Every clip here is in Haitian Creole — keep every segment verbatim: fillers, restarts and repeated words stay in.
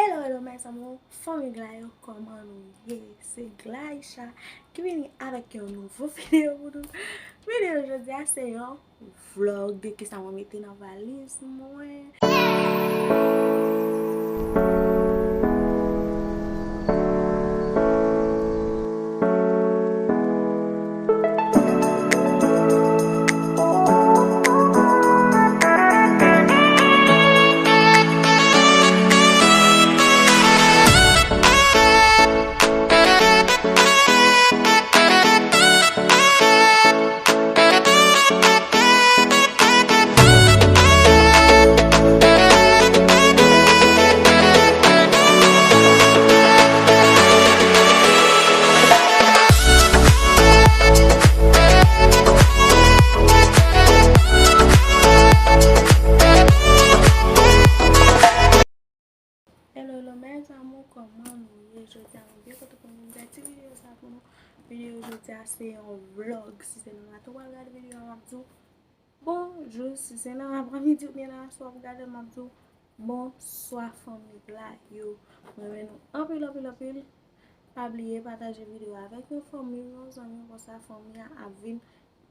Hello, hello, mes amours, fanmi Glay yo, kòman nou ye? Se Glaïcha ki vini avèk yon nouvo videyo pou nou. Videyo jodi a se yon vlog de kisa mwen mete nan valiz mwen. Hello, hello, mes amours, kòman nou ye? Jodi a, mwen byen kontan pou mwen fè ti videyo sa pou nou. Videyo jodi a, se yon vlog. Si se nan maten w al gade videyo a, m ap di w bonjou. Si se nan aprèmidi oubyen nan aswè w ap gade l, m ap di w bonswa, fanmi Glay yo. Mwen renmen nou anpil, anpil, anpil. Pa bliye pataje videyo a avèk yon fanmi w, yon zanmi w, konsa fanmi a ap vin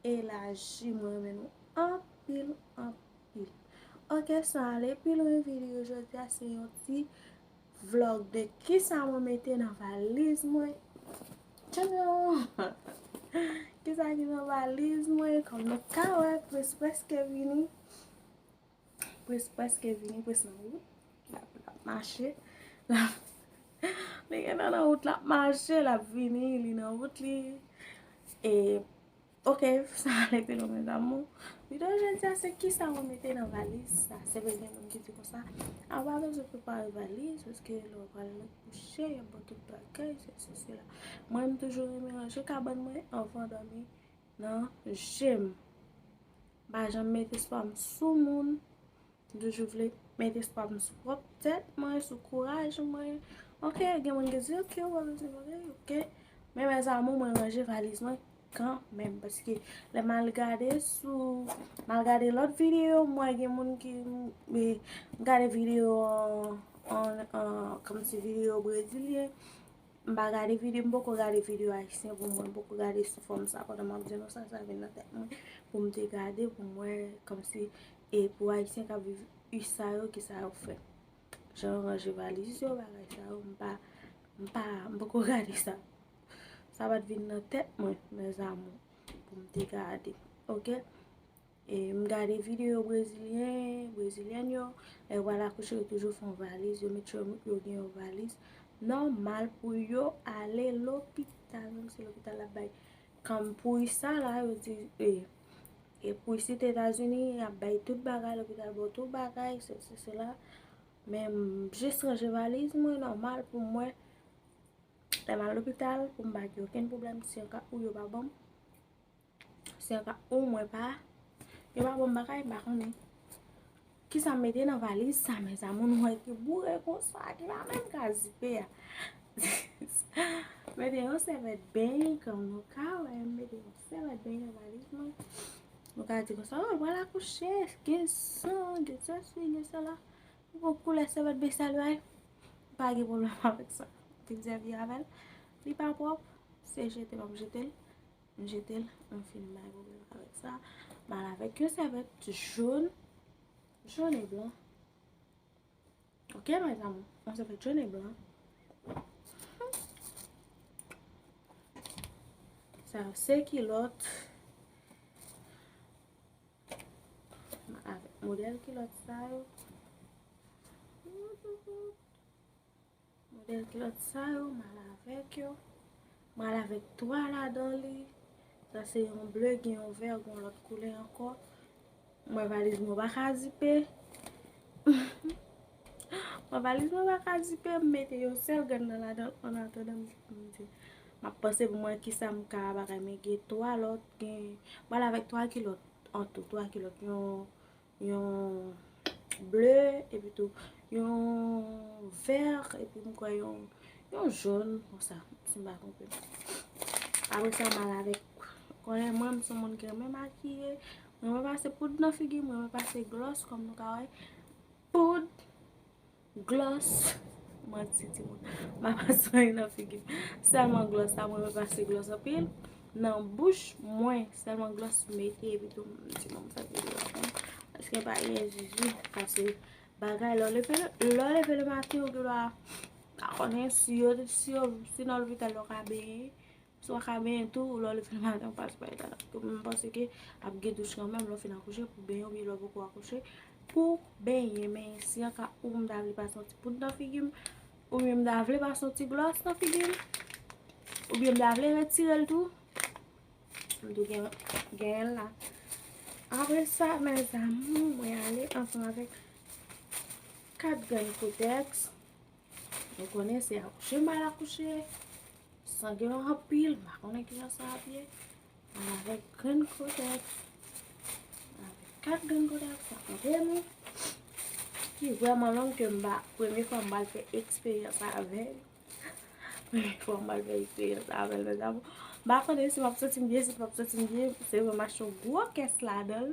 elaji. Mwen renmen nou anpil, anpil. Ok, san ale pi lwen, videyo jodi a se yon ti vlog de kisa mwen mete nan valiz mwen. Tchanou! Kisa ki nan valiz mwen? Kòm nou ka wè, plis prèske vini. Plis prèske vini, plis nan wout. L ap, l ap mache. L ap, li gentan nan wout, l ap mache, l ap vini, li nan wout li. E Ok, sa ale pi lwen, mes amours. Videyo jodi a se kisa mwen mete nan valiz sa. Se vre gen moun ki di konsa, a, w pa bezwen prepare valiz, paske lè w pral kouche, y ap ba w tout bagay, sesi, sela. Mwen, m toujou renmen ranje kabann mwen anvan dòmi nan je m. M pa janm met espwa m sou moun. M toujou vle met espwa m sou pwòp tèt mwen, sou kouraj mwen. Ok, gen moun ki di, ok, ou pa bezwen bagay, ok. Men mes amours, mwen ranje valiz mwen kanmenm, paske lè m al gade sou, m al gade lòt videyo, m wè gen moun ki, m, m gade videyo an, an, an, kòmsi videyo brezilyen. M pa gade videyo, m poko gade videyo ayisyen pou mwen, m poko gade sou fòm sa, pandan m ap di nou sa, sa vin nan tèt mwen pou m te gade, pou m wè kòmsi, e pou ayisyen k ap viv U S A yo, kisa yo fè. Jan yo ranje valiz yo, bagay sa yo, m pa, m pa, m poko gade sa. Sa pa t vin nan tèt mwen, mes amours, pou m te gade. Ok? E m gade videyo brezilyen, brezilyèn yo, lè yo pral akouche, yo toujou fè yon valiz, yo make sure yo gen yon valiz nòmal pou yo ale lopital, menm si lopital ap bay kanm pou U S A la, yo di, e, e pou isit Etazini, y ap bay tout bagay, lopital ba w tout bagay, sesi, sela. Men m jis ranje valiz mwen nòmal pou mwen, lè m al lopital, pou m pa gen okenn pwoblèm, si an ka ou yo pa ban m. Se anka ou mwen pa. Yo pa bon bagay, m pa konnen. Kisa m mete nan valiz sa, mes amours, nou wè ki boure konsa, ki pa menm ka zipe a. Mete yon sèvèt beny, kòm nou ka wè, m mete yon sèvèt beny nan valiz mwen. Nou ka di konsa, o, l pral akouche, gen san, gen sesi, gen sela. Ou bon koulè sèvèt beny sa l bay. M pa gen pwoblèm avèk sa. Fin sèvi avè l. Li pa pwòp, se jete m ap jete l. M jete l, m fin bay pwoblèm avèk sa. M al avèk yon sèvèt jòn, jòn e blan. Ok, mes amours, yon sèvèt jòn e blan. Sa yo se kilòt. M al avèk modèl kilòt sa yo. Modèl kilòt sa yo, m al avèk yo. M al avèk twa ladan li. Sa se yon ble, gen yon vè, gen yon lòt koulè ankò. Mwen valiz mwen pa ka zipe. Mwen valiz mwen pa ka zipe, m mete yon sèl grenn nan ladan l annatandan m, m di, m ap panse pou mwen kisa m ka bagay, men gen twa lòt, gen, m al avèk twa kilòt an tou, twa kilòt, yon yon ble, epi tou yon vè, epi m kwè yon, yon jòn, konsa, si m pa twonpe m. Apre sa, m al avèk, konnen mwen, m se yon moun ki renmen makiye, mwen renmen pase poud nan figi m, mwen renmen pase glòs, kòm nou ka wè, poud, glòs, Manti, timoun. M pa pase anyen nan figi m. Sèlman glòs la, mwen renmen pase glòs anpil. Nan bouch mwen, sèlman glòs m mete, epi tou, m di, bon, m fè videyo a pou mwen. Paske m pa gen zuzu, pase bagay, lè w leve, lè w leve le maten, ou gen dwa pa konnen si yo, si yo, si nan lopital yo ka benyen. Si w ka benyen tou, lè w leve le maten, ou pase pa eta la. Paske mwen panse ke ap gen douch kanmenm, lè w fin akouche, pou benyen, oubyen lè w poko akouche, pou benyen. Men si an ka ou m ta vle pase yon ti poud nan figi m, oubyen m ta vle pase yon ti glòs nan figi m, oubyen m ta vle retire l tou, m tou gen, genyen l la. Apre sa, mes amours, mwen ale ansanm avèk kat grenn kotèks. Nou konnen se akouche m al akouche. Sanglan anpil, m pa konnen kijan sa ap ye. Mwen avèk grenn kotèks. Avèk kat grenn kotèks, sa konte nou. Ki vrèman long ke m pa, premye fwa m pral fè eksperyans avè l. Premye fwa m pral fè eksperyans avè l, mes amours. M pa konnen si m ap santi m byen, si m p ap santi m byen. Se vre m achte yon gwo kès ladan l.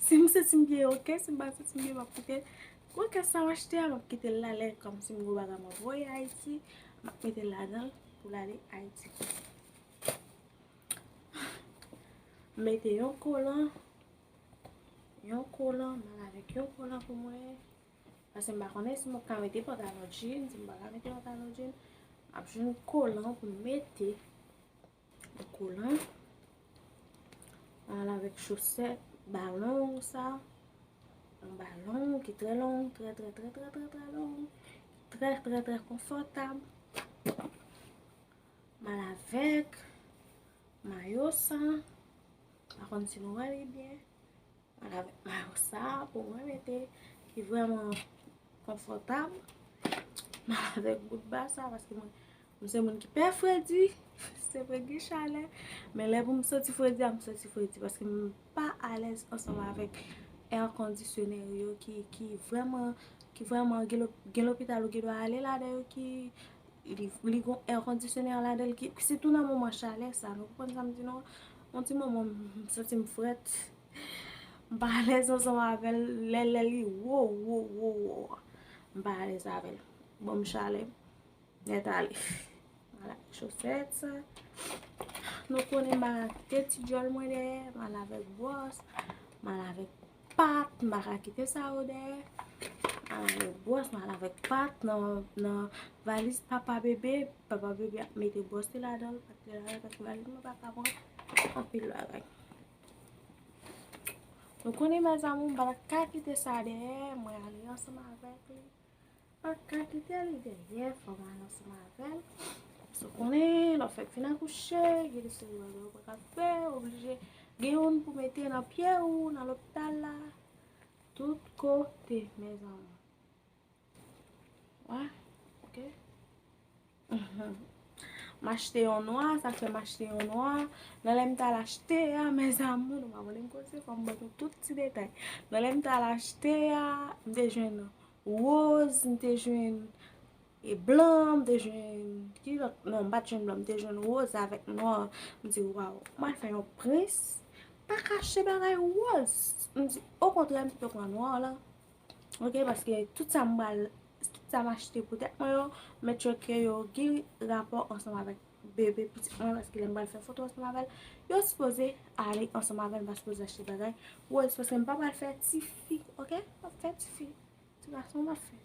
Si m santi m byen, oke. Si m pa santi m byen, m ap kite l. Gwo kès sa m achte a, m ap kite l la lè kòmsi m gen bagay m ap voye Ayiti. M ap mete l ladan l pou l ale Ayiti. M mete yon kolan. Yon kolan. M al avèk yon kolan pou mwen. Paske m pa konnen si m ap ka mete pantalon jeans, si m pa ka mete pantalon jeans. M ap jwenn kolan pou m mete. Kolan. Al avèk chosèt balon sa. Yon balon ki trè long, trè, trè, trè, trè, trè, trè long. Trè, trè, trè konfòtab. M al avèk mayo sa. Pa konn si nou wè li byen. Mwen avèk mayo sa pou mwen mete ki vrèman konfòtab. Mwen avèk bout ba sa paske mwen, mwen se moun ki pè fredi. Se vre gen chalè, men lè pou m santi fredi a, m santi fredi paske m pa alèz ansanm avèk air conditioner yo ki, ki vrèman, ki vrèman gen lop-, gen lopital ou gen dwa ale ladan yo ki li, li gon air conditioner ladan l ki, sitou nan moman chalè sa, nou konprann sa m di nou an? Yon ti moman m santi m frèt. M pa alèz ansanm avè l, lè, lè li wo, wo, wo, wo. M pa alèz avè l. Bon, m chale. Nèt ale. M al avèk chosèt sa. Nou konnen m al ak de ti djòl mwen dèyè. M al avèk bwòs. M al avèk pat. M pa ka kite sa yo dèyè. M al avèk bwòs. M al avèk pat nan, nan valiz papa bebe. Papa bebe ap mete bwòs li ladan l. Pat li ladan l. Paske valiz mwen pa ka pran anpil bagay. Nou konnen, mes amours, m pa t ka kite sa dèyè, mwen ale ansanm avèk li. M pa t ka kite li dèyè, fò m ale ansanm avè l. Paske w konnen, lè w fèk fin akouche, gen de seri bagay ou pa ka fè, w oblije gen youn pou mete nan pye w, nan lopital la. Tout kote, mes amours. Wè, oke. M achte yon nwa, sa fè m achte yon nwa. Nan lè m t al achte a, mes amours, nou pa konnen m koze, fò m ban nou tout ti detay. Nan lè m t al achte a, m te jwenn woz, m te jwenn e blan, m te jwenn, ki lòt? Non, m pa t jwenn blan, m te jwenn woz avèk nwa. M di, waw, m al fè yon prens. Pa ka achte bagay woz. M di, okontrè, m pito pran nwa la. Oke, paske tout sa m pral, tout sa m achte pou tèt mwen yo, make sure ke yo gen rapò ansanm avèk bebe pitit mwen, paske lè m pral fè foto ansanm avè l, yo sipoze ale ansanm avè l, m pa sipoze achte bagay woz, paske m pa pral fè tifi, oke? M ap fè tifi. Ti gason m ap fè.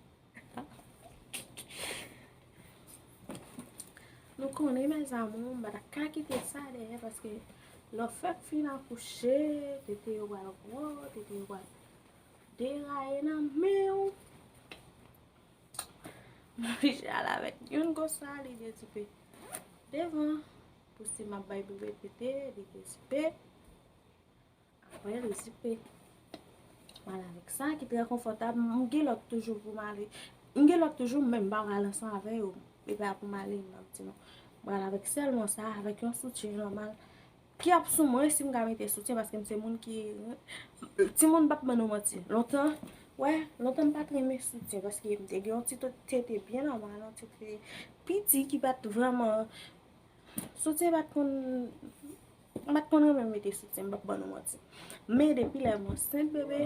Nou konnen, mes amours, m pa ta ka kite sa dèyè, paske lè w fèk fin akouche, tete yo pral gwo, tete yo pral deraye nan men w. M oblije al avèk youn konsa, li dezipe devan. Pou si m ap bay bebe tete, li dezipe. Apre, li zipe. M al avèk sa ki trè konfòtab. M gen lòt toujou pou m ale. M gen lòt toujou, men m pa pral ansanm avè yo. E pa pou m ale, m ap di nou. M pral avèk sèlman sa, avèk yon soutyen nòmal. Ki ap sou mwen si m ka mete soutyen, paske m se moun ki, timoun p ap ban nou manti. Lontan, wè, lontan m pa t renmen soutyen, paske m te gen yon ti to-, tete byen nòmal, yon tete piti ki pa t vrèman, soutyen pa t konn, m pa t konn renmen mete soutyen, m p ap ban nou manti. Men depi lè m ansent bebe,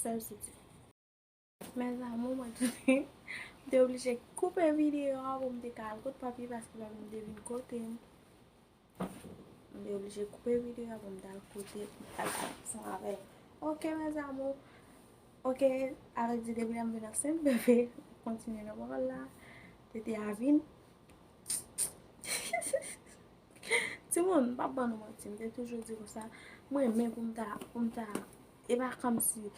sèl soutyen. Mes amours, mwen tounen, m te oblije koupe videyo a pou m te ka al kot papi paske papi m te vin kote m. M te oblije koupe videyo a pou m t al kote m t al fè ansanm avè l. Ok, mes amours. Ok, avèk di depi lè m vin ansent, bebe, kontinye nan pawòl la. Tete a vin. Timoun, m p ap ban nou manti, m te toujou di konsa, mwen renmen pou m ta, pou m ta, e pa kòmsi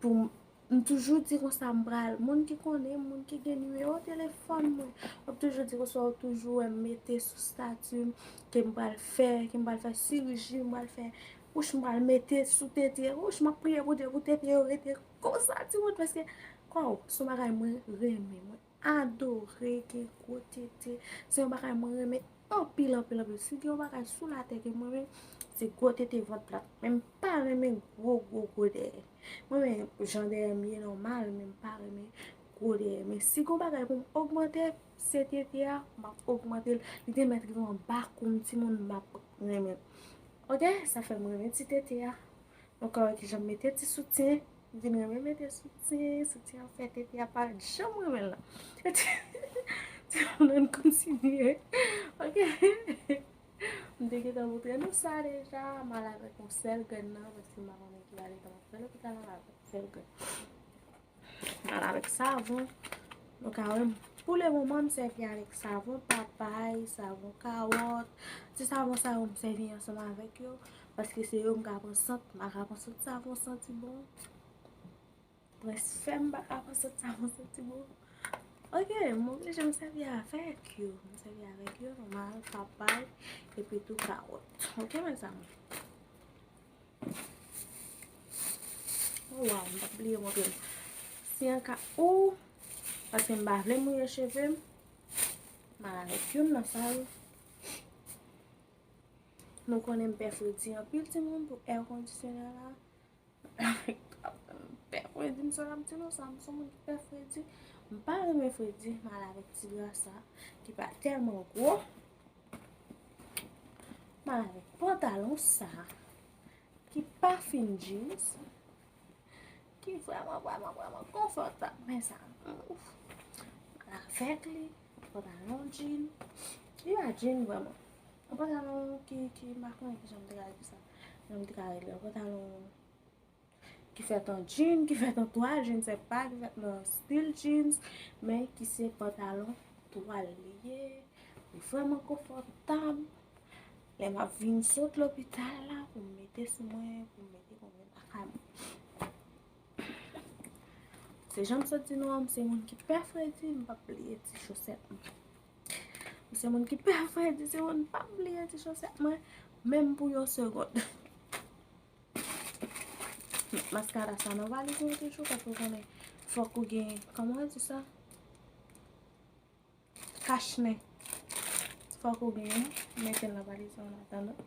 pou m, m toujou di konsa m pral, moun ki konnen m, moun ki gen nimewo telefòn mwen, w ap toujou di konsa, w toujou wè m mete sou stati m, ke m pral fè, ke m pral fè siriji, m pral fè, wouch, m pral mete sou tete, wouch, m ap priye Bondye pou tete yo rete konsa, timoun, paske, waw, se yon bagay mwen renmen, mwen adore gen gwo tete. Se yon bagay mwen renmen anpil, anpil, anpil. Si gen yon bagay sou latè ke mwen renmen, se gwo tete vant plat. Men m pa renmen gwo, gwo, gwo dèyè. Mwen renmen jan dèyè m ye nòmal, men m pa renmen gwo dèyè. Men si gen yon bagay pou m ogmante, se tete a, m ap ogmante l. Li te mèt rive anba kou m, timoun, m ap renmen l. Ok, sa fè m renmen ti tete a. Nou ka wè kijan m mete ti soutyen. M vin renmen mete soutyen. Soutyen an fè tete a pa janm renmen l la. Timoun, ann kontinye. Ok. M te gentan montre nou sa deja. M al avèk yon sèl grenn nan, paske m pa konnen ki ale tan m ap fè lopital la avèk sèl grenn. M al avèk savon. Nou ka wè m, pou le moman, m sèvi avèk savon papay, savon kawòt. Ti savon sa yo, m sèvi ansanm avèk yo. Paske se yo m ka pran sant. M pa ka pran sant savon santi bon. Prens fè m pa ka pran sant savon santi bon. Ok, m oblije m sèvi avèk yo. M sèvi avèk yo, nòmal, papay, epi tou kawòt. Ok, mes amours. Oh, waw, m t ap bliye montre nou. Si an ka ou, paske m pa vle mouye cheve m, m al avèk youn nan sa yo. Nou konnen m pè fredi anpil, timoun, pou air conditioner la. M pè fredi, m sot ap di nou sa, m se yon moun ki pè fredi. M pa renmen fredi, m al avèk ti dra sa, ki pa tèlman gwo. M al avèk pantalon sa, ki pa fin jeans, ki vrèman, vrèman, vrèman konfòtab. Men sa, ouf. M al avèk li, pantalon jean. Li pa jean vrèman. Yon pantalon ki, ki, m pa konnen kijan m te ka di sa. Jan m te ka rele. Yon pantalon ki fèt an jean, ki fèt an twal, je ne sais pas, ki fèt nan stil jeans, men ki se pantalon twal li ye. Li vrèman konfòtab. Lè m ap vin sot lopital la, pou m mete sou mwen, pou m mete pou mwen lakay mwen. Se jan m sot di nou an, m se moun ki pè fredi, m p ap bliye ti chosèt mwen. M se moun ki pè fredi, se moun m p ap bliye ti chosèt mwen, menm pou yon segond. Maskara sa nan valiz mwen toujou, paske w konnen fòk ou gen, kòman yo di sa? Kachnen. Fòk ou genyen, mete l nan valiz mwen, an atandan.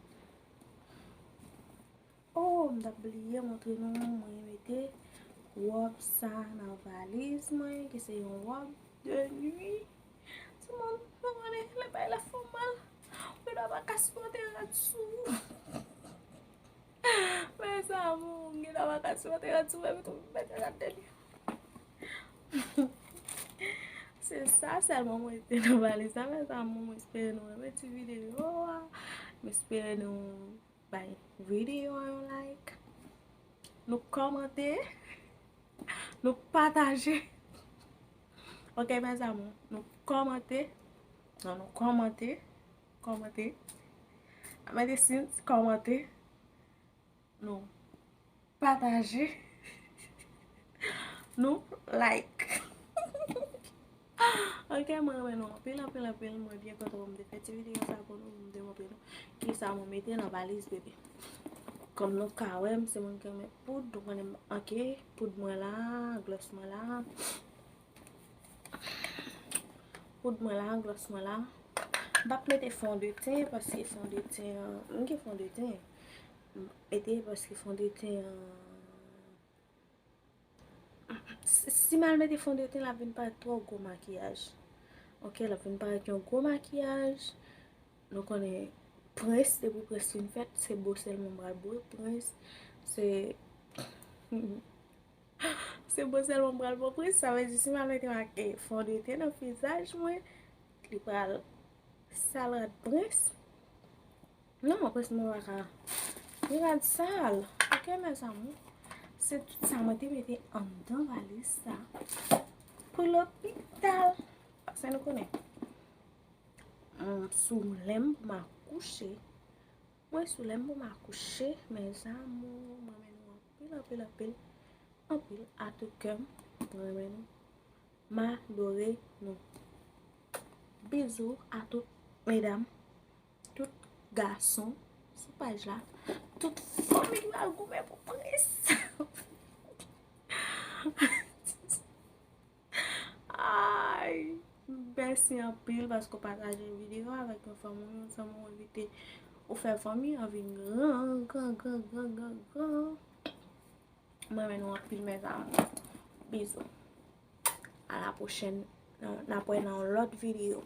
Oh, m t ap bliye montre nou, mwen mete wòb sa nan valiz mwen, ki se yon wòb de nuit. Timoun, nou konnen, lè bagay la fè w mal, ou gen dwa pa ka sipòte rad sou ou. Mes amours, m gen dwa pa ka sipòte rad sou mwen, epi tou m mete rad de nuit. Se sa sèlman mwen te nan valiz la, mes amours, mwen espere nou renmen ti videyo a. Mwen espere nou bay videyo a yon like. Nou kòmante. Nou pataje. Ok, mes amours, nou kòmante. Non, nou kòmante. Kòmante. Mete sin, kòmante. Nou pataje. Nou like. Ok, mwen renmen nou anpil, anpil, anpil. Mwen byen kontan pou m te fè ti videyo sa pou nou, pou m te montre nou kisa mwen mete nan valiz bebe. Kòm nou ka wè, m se moun ki renmen poud, donk mwen, ok, poud mwen la, glòs mwen la. Poud mwen la, glòs mwen la. M p ap mete fondeten, paske fondeten an, m gen fondeten. M mete paske fondeten an, si, si m al mete fondeten, l ap vin parèt twò gwo makiyaj. Ok, l ap vin parèt yon gwo makiyaj. Nou konnen prens, depi prens fin fèt, se bo sèlman m pral bo prens. Se, Se bon sèlman m pral pran prens. Sa vle di si m al mete make fondeten nan vizaj mwen, li pral sal rad prens. Non, prens mwen pa ka. Li rad sal. Ok, mes amours. Se tout sa mwen te mete anndan valiz sa pou lopital. Paske nou konnen, mwen sou lè m pou m akouche. Mwen sou lè m pou m akouche, mes amours. Mwen renmen nou anpil, anpil, anpil. Anpil a tout kè m. Mwen renmen nou. M adore nou. Bizou a tout medam, tout gason sou paj la, tout fanmi ki pral goumen pou prens. Ay, mèsi anpil paske w pataje videyo avèk yon fanmi w, yon fanmi w envite ou fè fanmi an vin gran, gran, gran, gran, gran, gran. Mwen renmen nou anpil, mes amours. Bizou. A la pwochèn. N ap wè nan yon lòt videyo.